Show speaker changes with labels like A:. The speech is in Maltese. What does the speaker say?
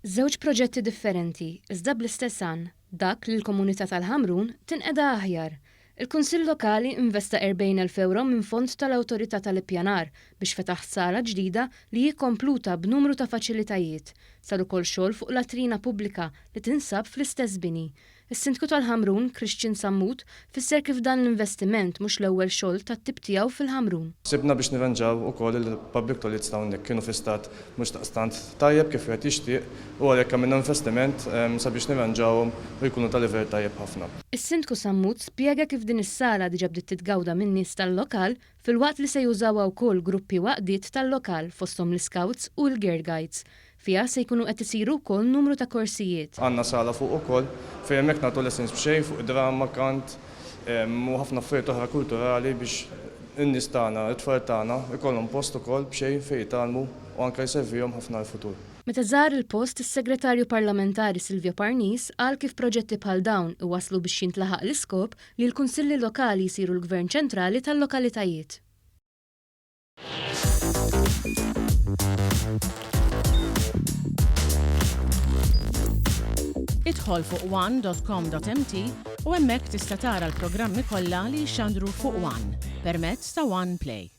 A: Żewġ proġetti differenti, iżda bl-istess għan, dak li l-komunità tal-Ħamrun tinqeda aħjar. Il-Kunsill Lokali investa 40,000 ewro minn fond tal-Awtorità tal-Ippjanar biex fetaħ sala ġdida li hi kompluta b'numru ta' faċilitajiet. Sar ukoll xogħol fuq latrina pubblika li tinsab fl-istess bini. Is-Sindku tal-Ħamrun, Christian Sammut, fisser kif dan l-investiment mhux l-ewwel xogħol tat-tip tiegħu fil-Ħamrun.
B: Sibna biex nirranġaw ukoll il-public toilets ta' hawnhekk kienu fi stat mhux daqstant tajjeb kif wieħed jixtieq u għalhekk għamilna investiment sabiex nirranġawhom u jkunu ta' livell tajjeb ħafna.
A: Is-Sindku Sammut spjega kif din is-sala diġà bdiet titgawda min-nies tal-lokal filwaqt li se jużawha wkoll gruppi u għaqdiet tal-lokal fosthom l-Iscouts u l-Girl Guides. Fiha se jkunu qed isiru wkoll numru ta' korsijiet.
B: Għandna sala fuq ukoll fejn hemmhekk nagħtu lessons b'xejn fuq drama, kant u ħafna affarijiet oħra kulturali biex in-nies tagħna, it-tfal tagħna ikollhom post ukoll b'xejn fejn jitgħallmu u anke jservihom ħafna għall-futur.
A: Meta żar il-post, is-Segretarju Parlamentari Silvio Parnis qal kif proġetti bħal dawn iwasslu biex jintlaħaq l-iskop li l-Kunsilli Lokali jsiru l-gvern ċentrali tal-lokalitajiet.
C: Idħol fuq one.com.mt u hemmhekk tista' tara l-programmi kollha li jixxandru fuq One permezz ta' One Play.